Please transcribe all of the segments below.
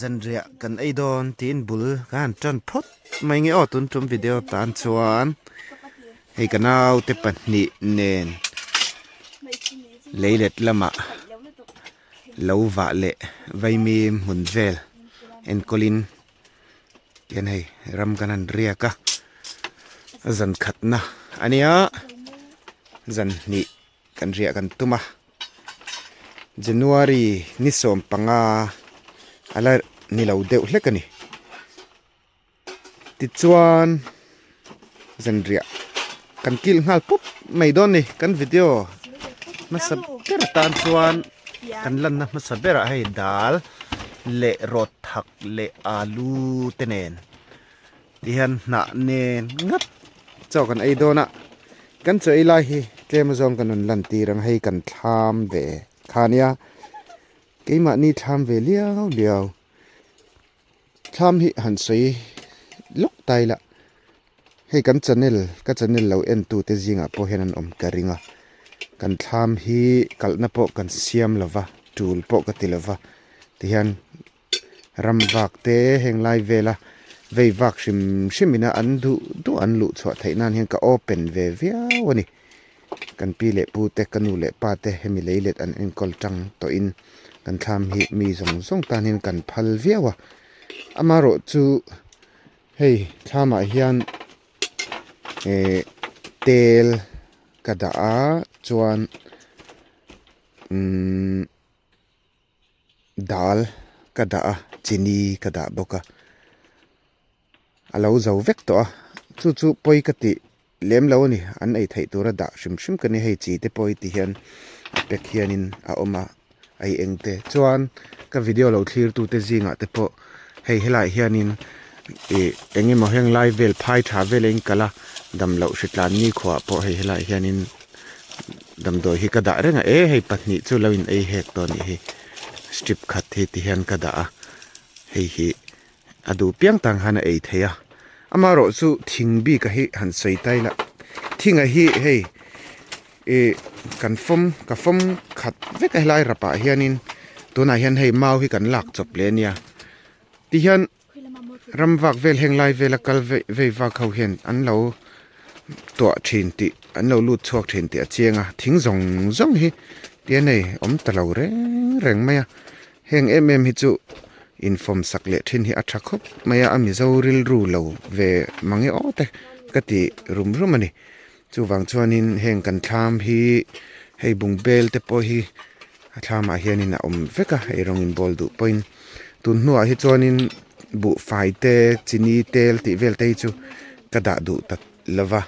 Zanriah kan ei dawn tiin bul ka han tan phawt mai nge aw tun tum video tan chuan hei ka naute pahnih nen leilet lamah lo vah leh vaimim hmun vel enkawlin tihian hei ram kan han riak a zan khatna a nia zan hnih. Kan riah kan tum a, January ni 15 a la ni lo deuh hlek a ni. Tichuan zanriah kan kilh nghal pup mai dawn a ni. Kan video hmasa ber atan chuan kan lanna hmasa berah hei dal leh rawt thak leh alu te nen. Tihian hnah nen ngat chaw kan ei dawn a, kan chaw ei lai hi tlem azawng kan rawn lan tir ang hei kan thlam ve kha nia keimahni thlam ve liau liau thlam hi han sawi lawk ta ila hei kan channel ka channel lo en tu te zingah pawh hian an awm ka ring a kan thlam hi kalhna pawh kan siam lova tul pawh ka ti lova tihian. Ram vak te heng lai vela vei vak hrim hrim ina an duh duh an luh chhuah theih nan hian ka open ve viau a ni. Kan pi leh pu te ka nu leh pa te hemi lei let an enkawl tang tawhin kan thlam hi mi zawng zawng tan hian kan phal viau a. Amaherawh chu hei thlamah hian eh tel ka dah a chuan umm. Dal ka dah a chini ka dah bawk a a lo zo vek tawh a chu chu pawi ka tih lem lo a ni an ei theih tura dah hrim hrim ka ni hei chi te pawh hi ti hian a pack hianin a awm a ei eng te chuan ka video lo thlir tu te zingah te pawh hei helaiah hianin ih eng emaw heng lai vel phai tha vel a inkal a dam loh hritlan nikhuaah pawh hei helaiah hianin. Damdawi hi ka dah reng a e hei pahnih chu lo in ei hek tawh a nih hi strip khat hi ti hian ka dah a hei hi a duh piang tang khan a ei thei a amaherawh chu thing bik a hi han sawi ta ila thing a hi hei ih kan fawm ka fawm khat vek a helai rapah hianin tunah hian hei mau hi kan lak chawp leh a nia tihian. Ram vak vel heng lai vela kal vei vak ho hian an lo tuah thin tih an lo lut chhuak thin tih a chiang a thing zawng zawng hi tia nei awm ta lo reng reng mai a heng em em hi chu infawm sak leh thin hi a tha khawp mai a a mizo rilru lo ve mang e aw te ka ti rum rum a ni chuvang chuanin heng kan thlam hi hei bungbel te pawh hi a thlamah hianin a awm vek a ei rawng inbawl duh pawhin. Tun hnuah hi chuanin buhfai te chini tel tih vel te hi chu ka dah duh ta lova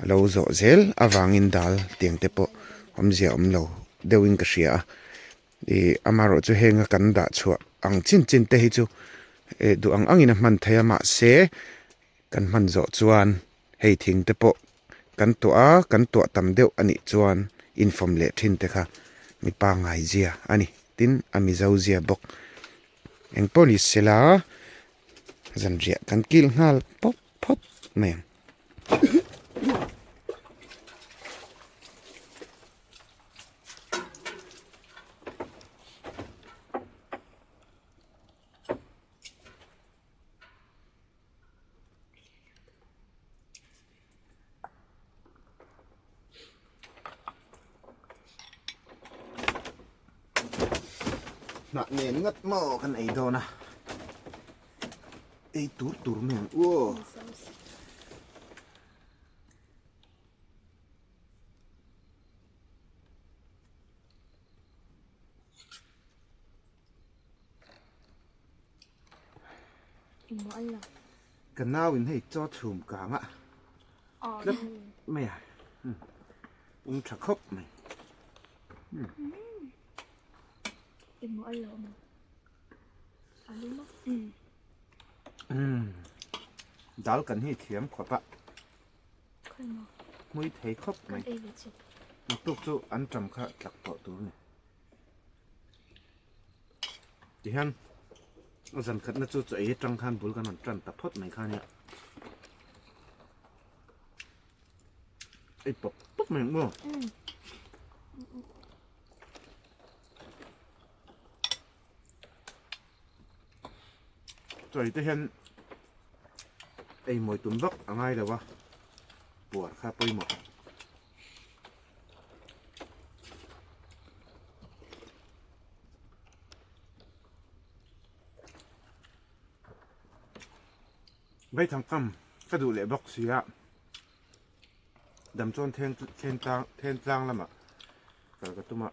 a lo zawh zel avangin dal tiang te pawh awmzia awm lo deuhin ka hria a ih amaherawh chu henga kan dah chhuah ang chin chin te hi chu eh duh ang angin a hman theih a mahse kan hman zawh chuan hei thing te pawh kan tuah a kan tuah tam deuh a nih chuan infawm leh thin te kha mi pangngai zia a ni tin a mizo zia bawk engpawh ni sela zanriah kan kilh nghal pawp phawt mai ang. Hnah nen ngat maw kan ei dawn a ei tur tur mai ang u aw. Ka nau in hei chaw chhum kang a tlat mai a um tha khawp mai. Dal kan hi thiam khawp a hmui thei khawp mai naktuk chu an tam kha tlak tawh tur a ni. Tihian a zan khatna chu chaw ei atang khan bul kan rawn tan ta phawt mai kha nia. Ei pawp pawp mai ang maw? Chawi te hian ei mawi tum vak a ngai lo a, puar kha pawimawh. Vaithang kam ka duh leh bawk si a, Damchawn then tlang lamah kal ka tum a.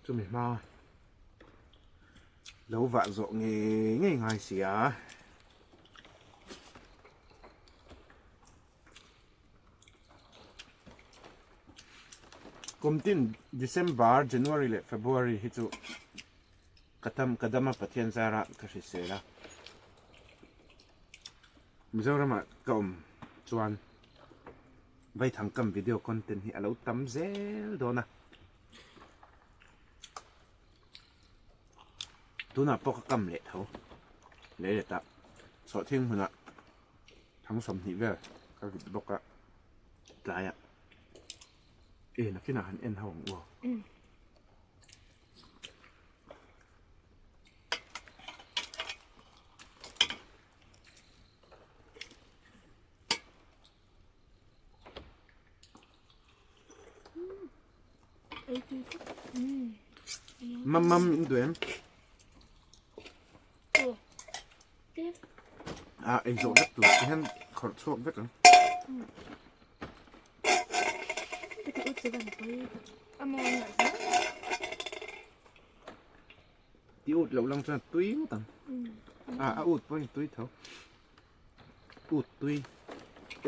Chumi hma lo vah zawh ngei ngei ngai si a. Kum tin December, January leh February hi chu ka tam ka dam a Pathian zarah ka hrisel a. Mizoramah ka awm chuan Vaithang kam video content hi a lo tam zel dawn a. Tunah pawh ka kam leh tho leh leh ta. Sawhthing hmunah thang 20 vel ka vit bawk a tlaiah e nakinah han en ho ang u. Mam mam in duh em? A ei zawh vek tur ti hian khawrh chhuak vek ang. Ti ut loh lang chuan tui ngawt ang. A a ut pawhin tui tho. Ut tui.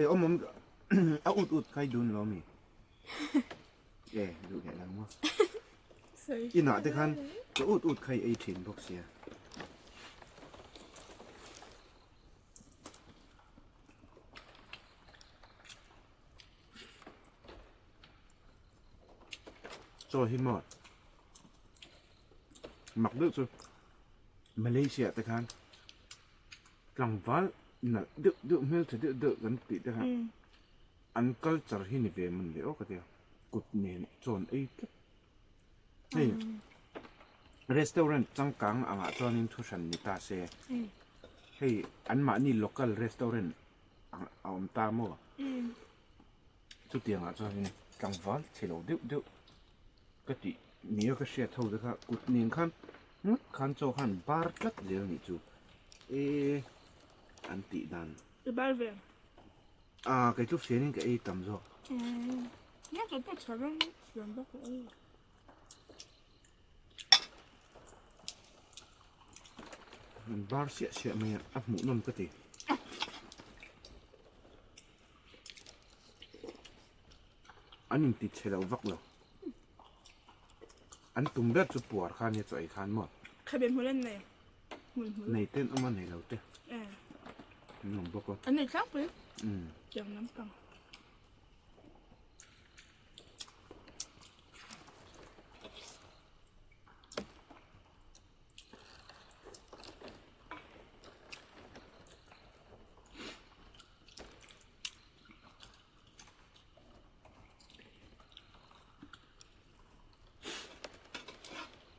E awm awm a ut ut kai dun lo mi. E duh leh lo maw. Inah te khan ka ut ut khai ei thin bawk sia. Chaw hi maw mak deuh chu Malaysia te khan tlangval nalh deuh deuh hmeltha deuh deuh kan tih te kha an culture hi ni ve mawn le aw ka tia kut nen chawn ei tlat hei restaurant changkang angah chuanin thu hran ni ta se hei anmahni local restaurant a awm ta maw chutiangah chuanin tlangval chhe lo deuh deuh ka tih nia ka hriat ho te kha kut nen khan ngawt khan chaw khan bar tlat zel anih chu e an tih dan. I bar ve? Ah kei chu fianin ka ei tam zawk. Umm nga chaw pawh chhe reng fian bawk a ei. An bar siah siah mai a, a hmuhnawm ka ti. An inti chhe lo vak lo. An tum ber chu puar kha nia chaw ei khan maw? Khabe hmul an nei. Hmul hmul. Nei ten awm a nei lo te. An awm bawk a. An nei tlangpui. Tiang lampang.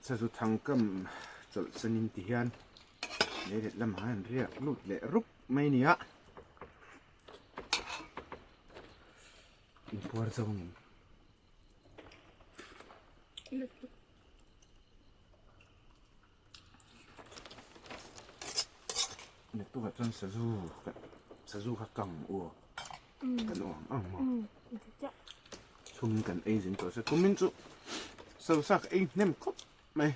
Sazu thangkam chawlh sanin ti hian lei let lamah hian riak lut leh rup mai a ni a inpuar zo ngem. Naktukah chuan sazu sazu kha kang u kan awm ang maw chhum kan ei zin tawh se kumin chu sazu sa ka ei hnem khawp mai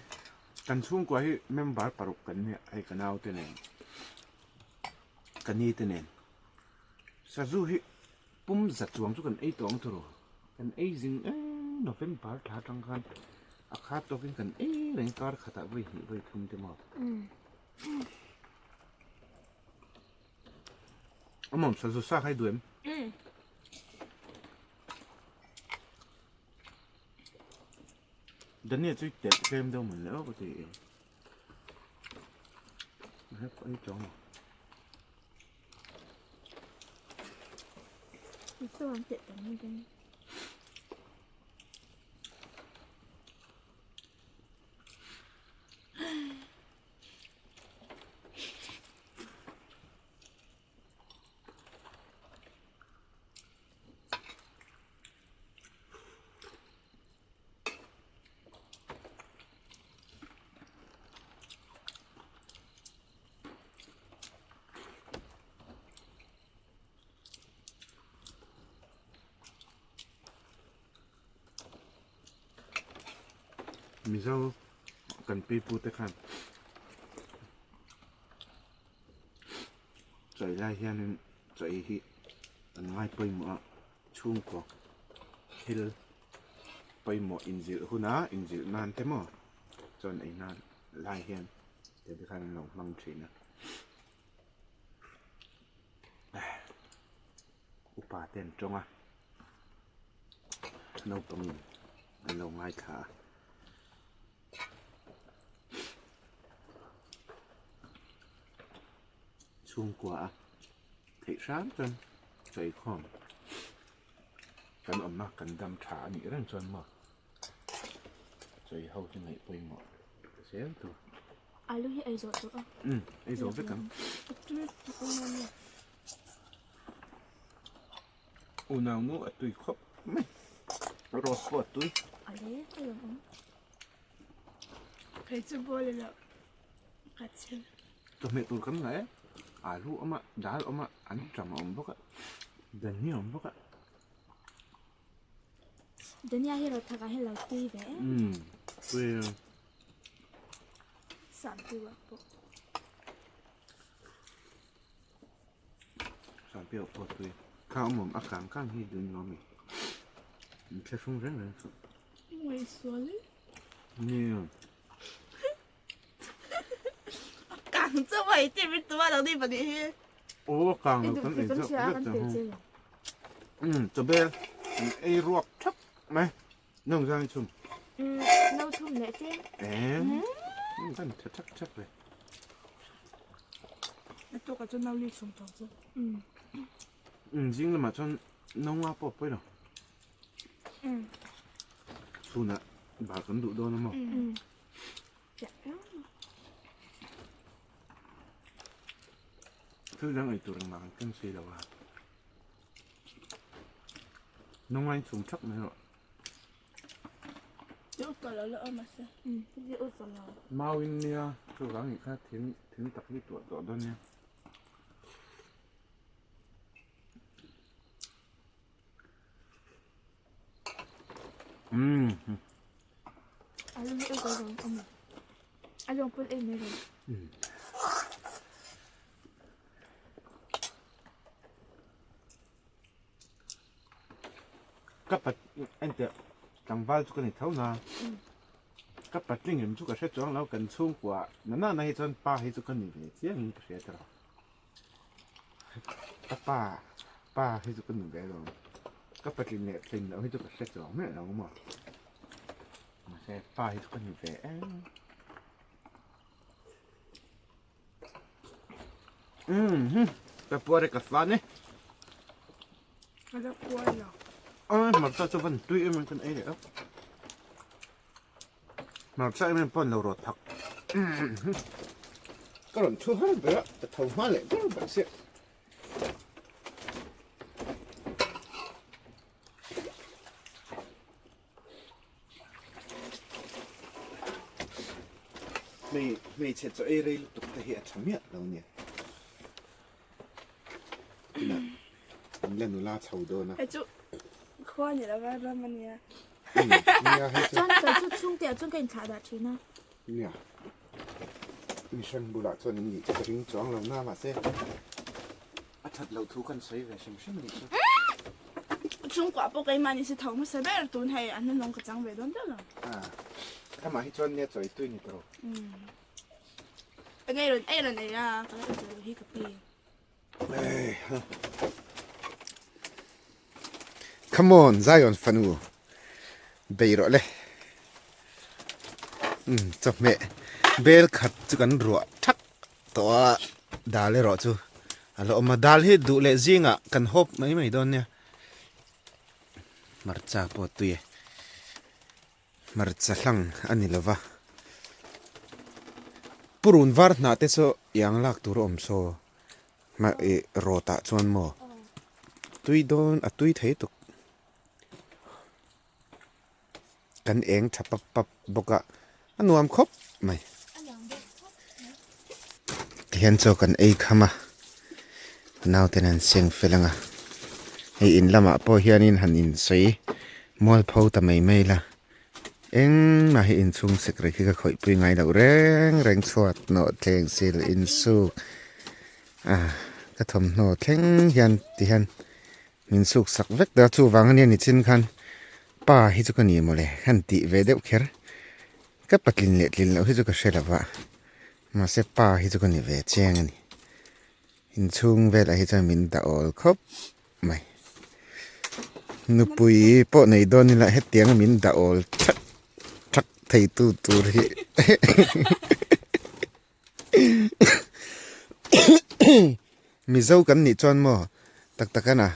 kan chhungkua hi member paruk kan nia hei ka naute nen ka ni te nen sazu hi pum za chuang chu kan ei tawh ang tawh kan ei zing em November thla atang khan a khat tawkin kan ei reng kar khatah vawi hnih vawi thum te maw. Amawm sazu sa kha i duh em? Daniel chu i telh tlem deuh mawn le aw ka ti e. Hep ei tawng a. Chuan teh tam mai dawn. Mizo kan pipu te khan chawi lai hianin chawi hi an ngai pawimawh a chhungkaw thil pawimawh inzilh huna inzilh nan te maw chuan ei nan lai hian te te khan an lo hmang thin a. Upa te an tawng a naupangin an lo ngaithla a. Chhungkua a theih hram chuan chaikhawm kan awm a kan dam tha a nih reng chuan maw chai ho hi ngaih pawimawh zel tur. Alu hi ei zawh tawh a. Umm ei zawh vek ang. Unau nu a tui khawp mai. Rose pawh a tui. A le a lawm awm. Kei chu ball ilo ka chhim. Chawhmeh tur kan ngah e. Alu awm a, dal awm a, anṭam a awm bawk a, dhania a awm bawk a. Dhania hi rawt thakah hian lo tui ve em. Umm tui a. Sampiu ah pawh. Sampiau pawh tui. Kha awm awm a kang kang hi dun lo mi. In thlahrung reng reng suh. Ngaihsual e. Nia. A kang chauh a i tih mi tuma lo ni pahnih hi. Aw a kang lo kan ei chauh vek ta hu. Umm chawbel an ei ruak thap mai. Nang zang i chhum. Umm no thum leh tlem. Eng. Kan tha thak thak ve. A tawk ah chuan no li chhum tawh chu. Umm. Umm zing lamah chuan no nga pawh a pawi lo. Umm. Chhunah bar kan duh dawn a maw? Umm. Thil dang ei tur engmah kan keng si lo a. Nungain chhum thak mai rawh. Mau in nia chuvang nih kha thing thing tak hi tuah tawh dawn nia. Umm. Ka pat enteh tlangval chu ka ni tho na ka patling em chu ka hre chuang lo kan chhungkua na nana hi chuan pa hi chu ka ni ve chiang in ka hria tawh ka pa pa hi chu ka ni ve lo ka patling leh tlin loh hi chu ka hre chuang miah lo maw mahse pa hi chu ka ni ve em. Umm ka puar e ka fan e. A la puar lo. Ai hmarcha chu van tui em em kan ei leh a. Hmarcha em em pawh an lo rawt phak. Ka rawn thu har ber a, ka tho hma leh ber ber sia. Hmeichhe chaw ei rei lutuk te hi a tha miah lo nia. Tunah an la nula chho dawn a. Hei chu khua ni lova ram a nia. Nia hei chu. Chuan kei chu chhungte ah chuan ka inthlah dah thin a. Nia. Mihring bulah chuan in nih chu ka ring chuang lo na mahse a that loh thu kan sawi ve hrim hrim a nih chu. Chhungkua pawh keimah ni se tho hmasa ber tun hei an hnunawng ka chang ve dawn deuh lo. Ah, amah hi chuan nia chawi tui ni tawh. Eng ei rawn ei rawn ei a, ka la ei lo hi ka pi. Come on, Zion fanu. Bei rawh le. Um, chawhmeh bel khat chu kan ruah thak tawh a, dal erawh chu a la awm a. Dal hi duh leh zingah kan hawp mai mai dawn nia. Hmarcha pawh tui e. Hmarcha hlang a ni lova. Purun var hnah te chu iang lak tur a awm saw. Hma ih rawt ah chuan maw tui dawn a tui thei tuk. Kan eng tha pap pap bawk a a nuam khawp mai. Tihian chaw kan ei kham a naute an seng fel ang a hei in lamah pawh hianin han insawi mualpho ta mai mai la. Engmah hi inchhung sek rei khi ka khawih pui ngai loh reng reng chhuat nawh thleng sil insuk ah ka thawmhnaw thleng hian ti hian min suk sak vek ta chuvang ania ni chin khan pa hi chu ka ni mawle khan tih ve deuh kher ka patlin leh tlin loh hi chu ka hre lo va mahse pa hi chu ka ni ve chiang a ni inchhung velah hi chuan min dah awl khawp mai nupui pawh nei dawn ila hetiang a min dah awl thak thak thei tu tur hi Mizo kan nih chuan maw tak tak ana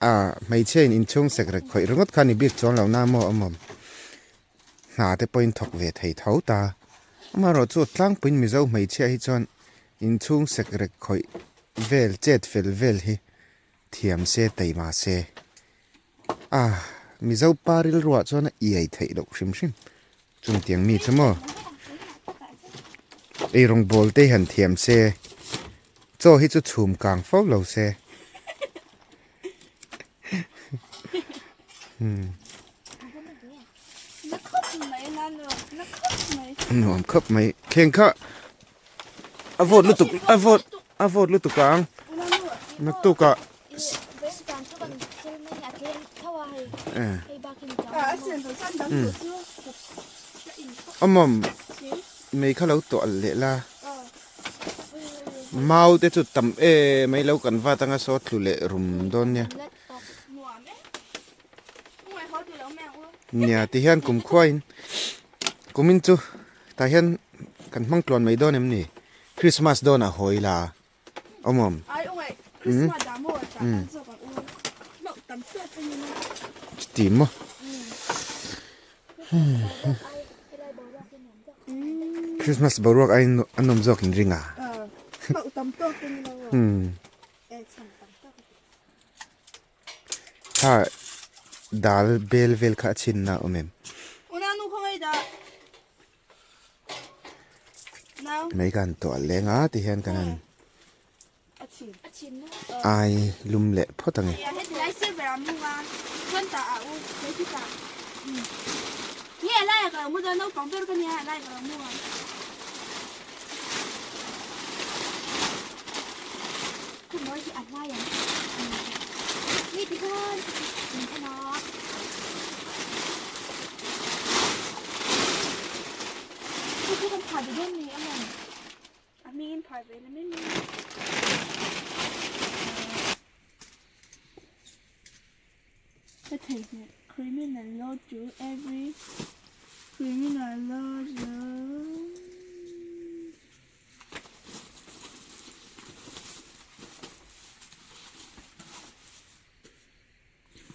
a hmeichhia in inchhung sek rek khawih ringawt kha ni bik chuang lo na maw awm hna te pawhin thawk ve thei tho ta amaherawhchu tlangpuiin Mizo hmeichhia hi chuan inchhung sek rek khawih vel chet fel vel hi thiam se taima se a Mizo pa rilruah chuan a iai theih loh hrim hrim chungtiang mi chu maw eirawng bawl te han thiam se chaw hi chu chhum kang fo lo se nuam khawp mai thleng kha a vawt lutuk a vawt a vawt lutuk ang naktukah awmawm mei kha lo tawh alh leh la mau te chu tam em mai lo kan vat anga saw tlu leh rum dawn nia nia tihian kumkhuain kumin chu tah hian kan hmang tluan mai dawn em ni Christmas dawnah haw ila awm awm chuti maw Christmas boruak a a nawm zawk in ring a kha dal bel vel kha a chhinna a awm em. Mai kan tuah leng a ti hian kan han ai lum leh phawt ang e. Criminal law to every criminal law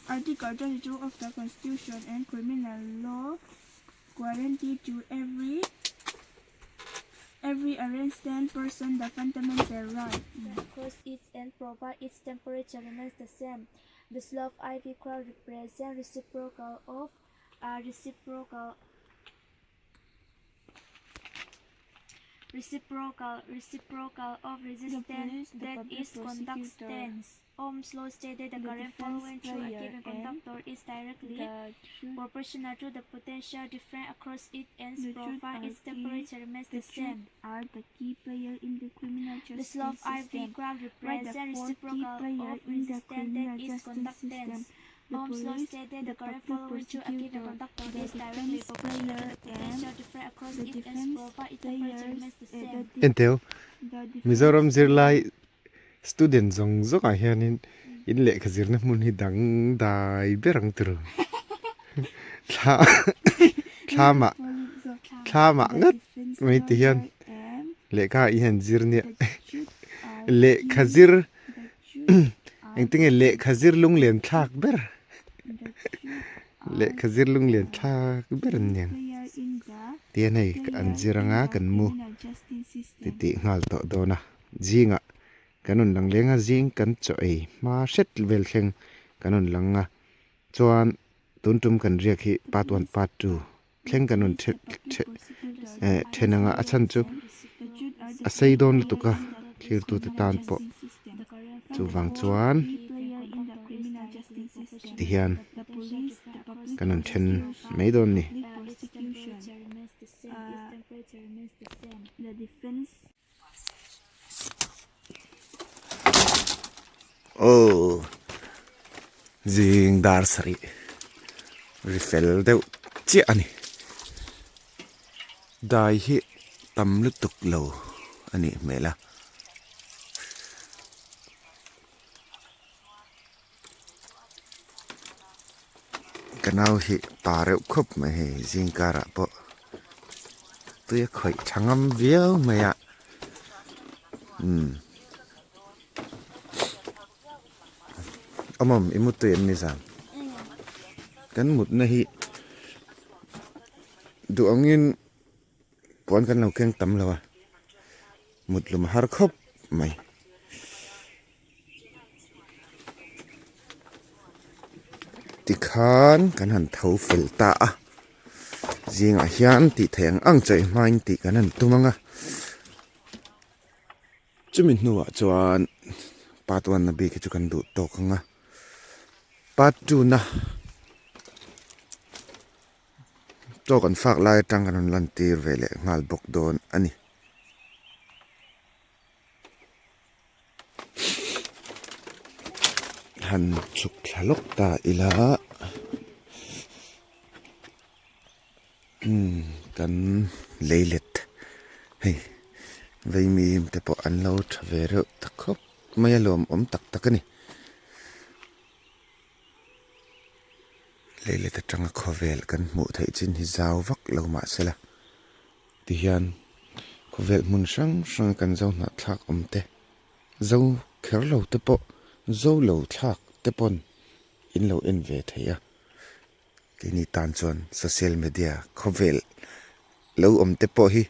Article 22 of the Constitution and Criminal Law guarantee to every every arrested person the fundamental right. Across its end provide its temperature remains the same. The slope IV curve represents reciprocal of uh, reciprocal reciprocal reciprocal of resistance police, the that public is prosecutor, conductance. Ohm's law stated the the current defense flowing through a lawyer given and conductor is directly The truth, proportional to the potential difference across it and the truth provide are its key. temperature remains The the truth same. are the key player in the criminal The justice slope IV system. graph Write the represents four key reciprocal player of in the resistance that criminal is justice system. conductance. The Ohm's law police, stated the the current public flowing through a given prosecutor, conductor the is directly defense proportional to player the and potential difference across the it and defense provide its temperature players, remains the same. the, de- Enteu the defense Mizoram zirlai student zawng zawngah hianin in lehkha zirna hmun hi dang dai ber ang turu thla thlamah thlamah the ngat defense mai ti hian lawyer and lehkha ah i han zir nia the truth are lehkha key zir the truth are engtinge lehkha zir lunglen thlak ber the truth are lehkha zir lunglen the thlak ber key an niang player in the tihian hei an player zir in anga the kan mu criminal justice system. titih nghal tawh dawn a zingah Kan rawn lang leng a, zing kan chaw ei hma hret vel thleng kan rawn lang a, chuan tun tum kan riak hi The part one police, part two the thleng kan rawn police, the the public the prosecutor, eh the then anga a defense chhan chu and the truth are a the sei key dawn player lutuk a in the thlirtute criminal tan pawh justice system. Write the chuvang four chuan key player in the criminal justice system. tihian The police, the public kan rawn then prosecution, mai dawn a ni. public prosecutor, Defense. Aw zing dar sarih ri fel deuh chiah a ni. Dai hi tam lutuk lo a nih hmel a. Ka nau hi pa reuh khawp mai hei zing karah pawh tui a khawih tha ngam viau mai a umm awmawm i mutui em ni zan kan mutna hi duh angin puan kan lo keng tam lo a mut lum har khawp mai. Tikhan kan han tho fel ta a, zingah hian tih theih ang ang chaih hmain tih kan han tum ang a, chumi hnuah chuan part one na bik hi chu kan duh tawk ang a, part two na chaw kan fak lai atang kan rawn lantir ve leh nghal bawk dawn a ni. Han chhuk thla lawk ta ila umm kan lei let hei vaimim te pawh an lo tha ve reuh ta khawp mai a lawmawm tak tak a ni. Lei let atanga khawvel kan hmuh theih chin hi zau vak lo mahsela tihian khawvel hmun hrang hrang a kan zo hnahthlak awm te zo kher lo te pawh zo lo thlak te pawn in lo en ve thei a keini tan chuan social media khawvel lo awm te pawh hi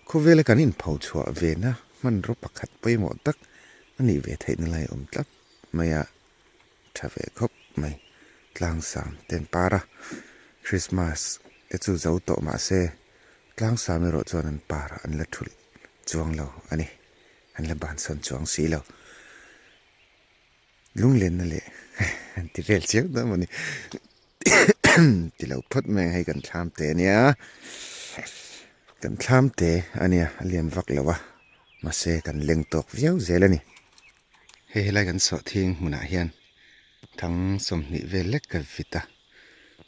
khawvela kan inpho chhuah ve na hmanraw pakhat pawimawh tak a nih ve theihna lai a awm tlat mai a. tha ve khawp mai tlangsam te an par a Christmas te chu zo tawh mahse tlangsam erawh chuan an par an la thulh chuang lo a ni an la bansan chuang si lo lunglenna leh an ti vel chiang dawn maw ni ti lo phawt mai ang hei kan thlam te ania kan thlam te ania a lian vak lo a mahse kan leng tawk viau zel a ni. Hei helai kan sawhthing hmunah hian thang 20 vel lek ka vit a,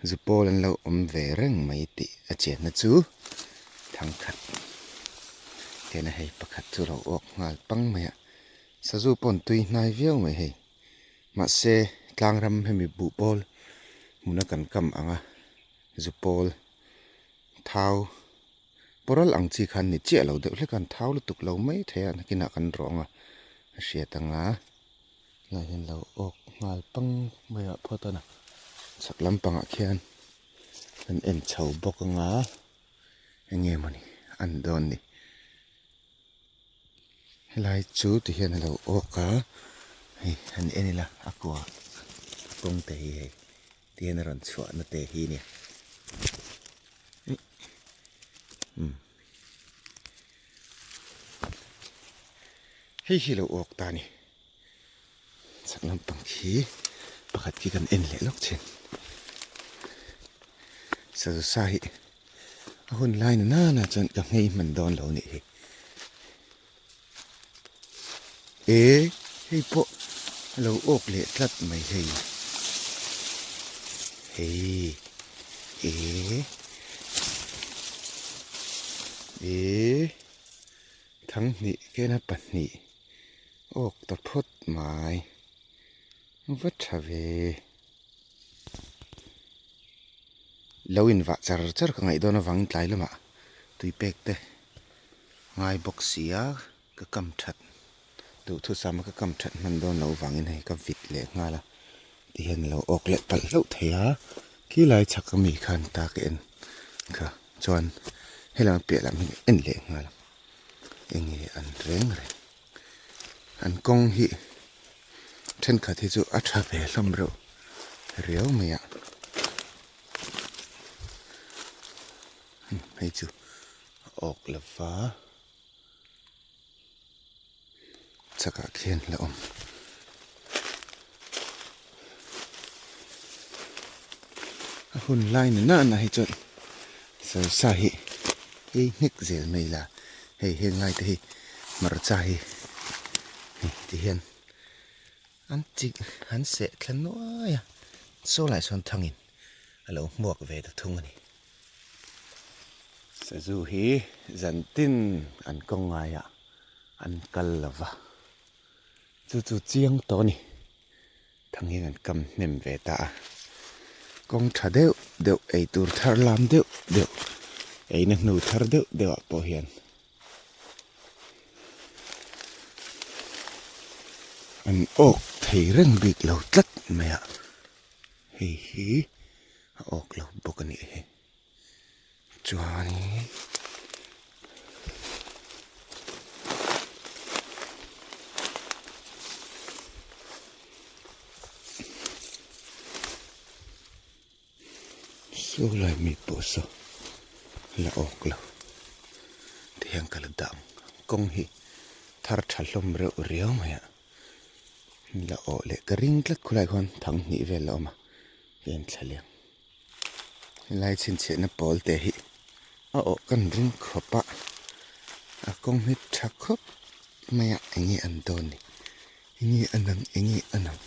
zu pawl an lo awm ve reng mai tih a chianna chu thang khat tena hei pakhat chu lo awk nghal pang mai a, sazu pawh an tui hnai viau mai hei mahse tlang ram hemi buh pawl hmuna kan kam ang a zu pawl thau. Boral ang chi khan ni chiah lo deuh hlek a, an thau lutuk lo mai thei a, nakinah kan rawng a, a hriat ang a, helaiah hian lo awk nghal pang mai ah phawt a na, chhak lampangah khian kan en chho bawk ang a, eng nge mawni an dawn ni, helai chu ti hian a lo awk a, hei han en ila a kua kawng te hi hei ti hian a rawn chhuah na te hi nia. Umm hei hi lo awk ta a ni chak lampang khi pakhat khi kan en leh lawk thin sazu sa hi a hun lai na nana chuan ka nghei hman dawn lo nih hi e hei pawh a lo awk leh tlat mai hei hei e e thanghnih kena pahnih awk ta phawt mai va tha ve lo invah char char ka ngaih dawn avangin tlai lamah tui pek te. Ngai bawk si a, ka kam that duhthusam a ka kam that hman dawn loh vangin hei ka vit leh nghal a, tihian a lo awk leh palh hlauh thei a, khi lai chhak ami khan ta ka en kha chuan helam a piah lam hi en leh nghal a, enge an reng reng an kawng hi thenkhat hi chu a tha ve hlawm reuh riau mai a hei chu. A awk lo va chakah khian la awm a hun lai na nana hi chuan sawi sa hi ei hnek zel mai la. Hei heng lai te hi hmarcha hi hei ti hian an chi an seh thla nuai a saw lai sawn thangin a lo hmuak ve ta thung a ni. Sazu hi zantin an kawng ngaiah an kal lo va, chu chu chiang tawh a ni. Thang hian an kam hnem ve ta a, kawng tha deuh deuh ei tur thar lam deuh deuh eina hnu thar deuh deuh ah pawh hian an awk thei reng bik lo tlat mai a, hei hi a awk lo bawk a nih hi chuanin. Saw lai mi pawh saw la awk lo ti hian ka la dah ang kawng hi thar tha hlawm reuh riau mai a la awh leh ka ring tlat khulai khuan thang hnih vel a awm a ka en thla leh ang. Helai chhinchhiahna pawl te hi a awh kan ring khawp a, a kawng hi tha khawp mai a enge an dawn ni enge an ang enge an ang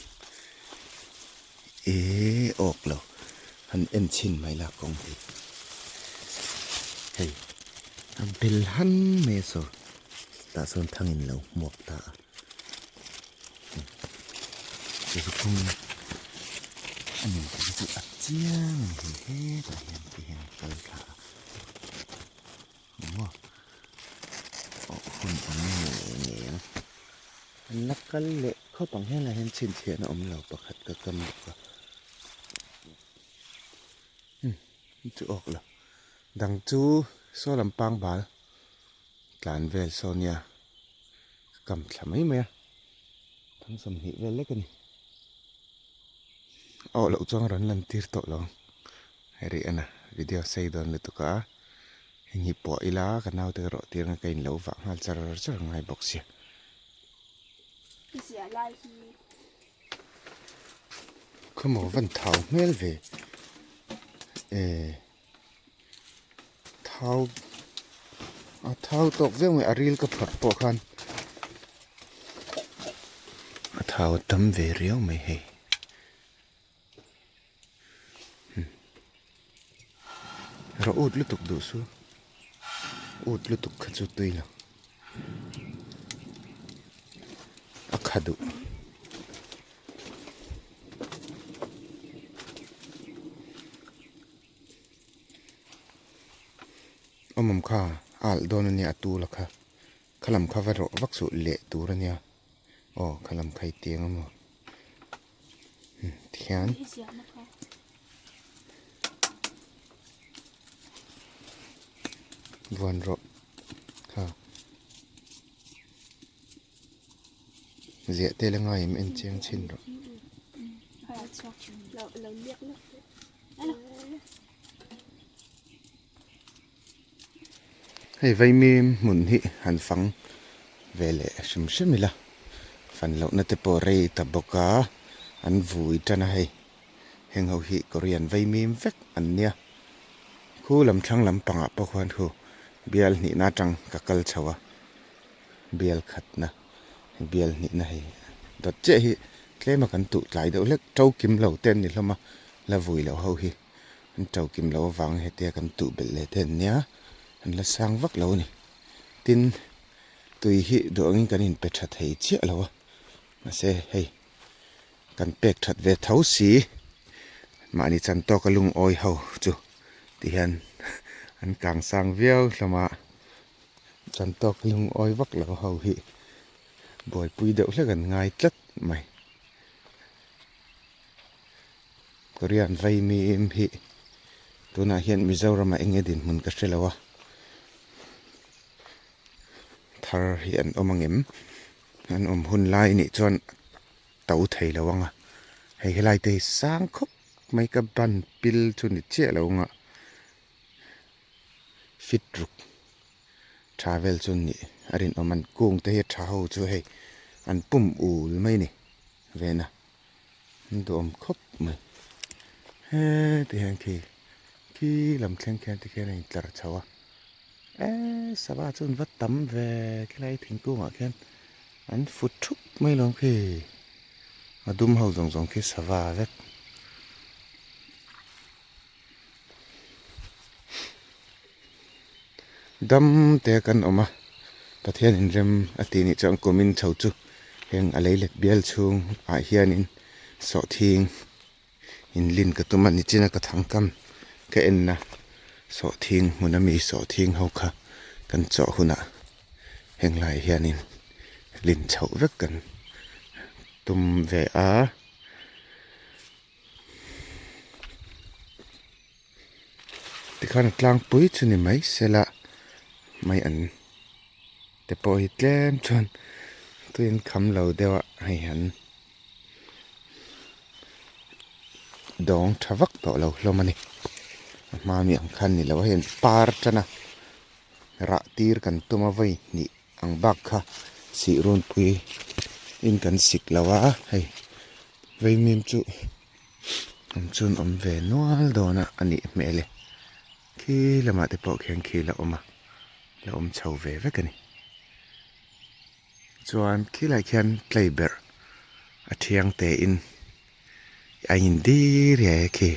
eee awk lo han en chhin mai la kawng hi hei a bel han mai a saw tah sawn thangin lo hmuak ta a. Chu kawng a ni tih hi chu a chiang a ni hetah hian ti hian a kal thla a maw awh hun awm ngei ngei ang an la kal leh khawp ang helai hian chhinchhiahna awm lo pakhat ka kam bawk a umm chu awk lo dang chu saw lam pang bal tlan vel saw nia. Ka kam thla mai mai a, thang 20 vel lek a ni. A awh loh chuan rawn lan tir tawh lo ang. Hei rih ana video sei dawn lutuk a, heng hi pawh ila ka naute ka rawh tir ang ka inlo vah nghal char char ngai bawk sia. Zia lai hi. Khawmaw van thau hmel ve e. Thau a thau tawk viau mai a ril ka phawrh pawh khan a thau a tam ve riau mai hei rawh ut lutuk duh su ut lutuk kha chu tui lo a kha duh. Awmawm kha a alh dawn a nia a tul a kha kha lam kha va rawh vak suh leh tur a nia aw kha lam kha i tiang a maw tikhian vuan rawh kha ziah tel a ngai em en chiang chhin rawh. Hei vaimim hmun hi han fang ve leh hrim hrim ila fan lohna te pawh rei ta bawk a an vui tan a hei heng ho hi Korean vaimim vek an nia khu lam thlang lampangah pawh khuan khu bial hnihna atang ka kal chho a bial khatna bial hnihna hei dawt chiah hi tlema kan tuh tlai deuh hlek to kim lo te an ni hlawm a la vui loh ho hi an to kim loh avang hetia kan tuh belh leh te an nia an la sang vak lo a ni tin tui hi duh angin kan inpe tha thei chiah lo a mahse hei kan pek that ve tho si mahni chan tawka lungawi ho chu ti hian an kang sang viau hlawm a. Chan tawk lungawi vak lo ho hi buaipui deuh hlek an ngai tlat mai. Korean vaimim hi tunah hian Mizoramah eng nge dinhmun ka hre lo a, thar hi an awm angem an awm hun lai nih chuan to thei lo ang a, hei helai te hi sang khawp mai ka ban pil chu ni chiah lo ang a. Fit ruk tha vel chu nih a rinawm an kung te hi a tha ho chu hei an pum ul mai a ni vena an duhawm khawp mai heti hian khi khi lam thleng khian tikhian a intlar chho a. Eee sava chu an va tam ve khilai thingkungah khian an fut thup mai lawm khi a dum ho zawng zawng khi sava vek. Dam te kan awm a Pathian inrem a tih nih chuan kumin chho chu heng a lei let bial chhung ah hianin sawhthing inlin ka tum a nichina ka thangkam ka enna sawhthing hmun ami sawhthing ho kha kan chawh hunah heng laiah hianin lin chhoh vek kan tum ve a. Tikhan a tlangpui chu ni mai sela mai an te pawh hi tlem chuan tuiin kham lo deuh a hei an dawng tha vak tawh lo hlawm a ni a hma mi ang khan ni lo a hei an par tan a rah tir kan tum a vawi hnih ang bak kha sih runpui in kan sik lo a hei vaimim chu awm chuan awm ve nual dawn a a nih hmel e khi lamah te pawh khian khi la awm a la awm chho ve vek a ni chuan khilai khian tlei berh a thiang te in a in dir riai a khi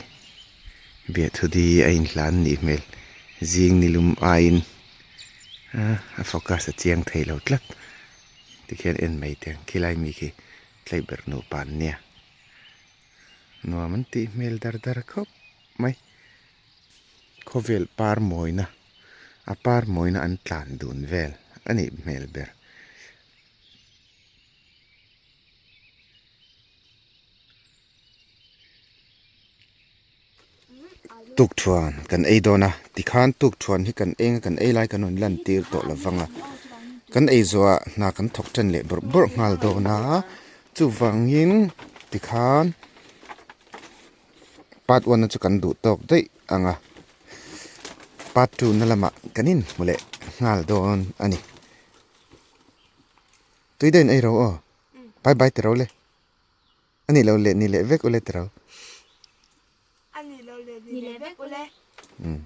biahthu di a inhlan nih hmel zing nilum aiin a focus a chiang thei lo tlat tikhian en mai teh ang khilai mi khi tlei berh nupa an nia nuam an tih hmel dar dar khawp mai khawvel par mawina a par mawina an tlan dun vel a nih hmel ber. Tukthuan kan ei dawn a tikhan tukthuan hi kan eng a kan ei lai kan rawn lan tir tawh lo vang a kan ei zawhah hna kan thawk tan leh bawrh bawrh nghal dawn a chuvangin tikhan part one na chu kan duh tawk daih ang a part two na lamah kan inhmu leh nghal dawn a ni tui deuhin ei ro aw bye bye ti ro le. A nih lo leh ni leh vek ule tiro. A nih lo leh ni leh vek ule. Umm.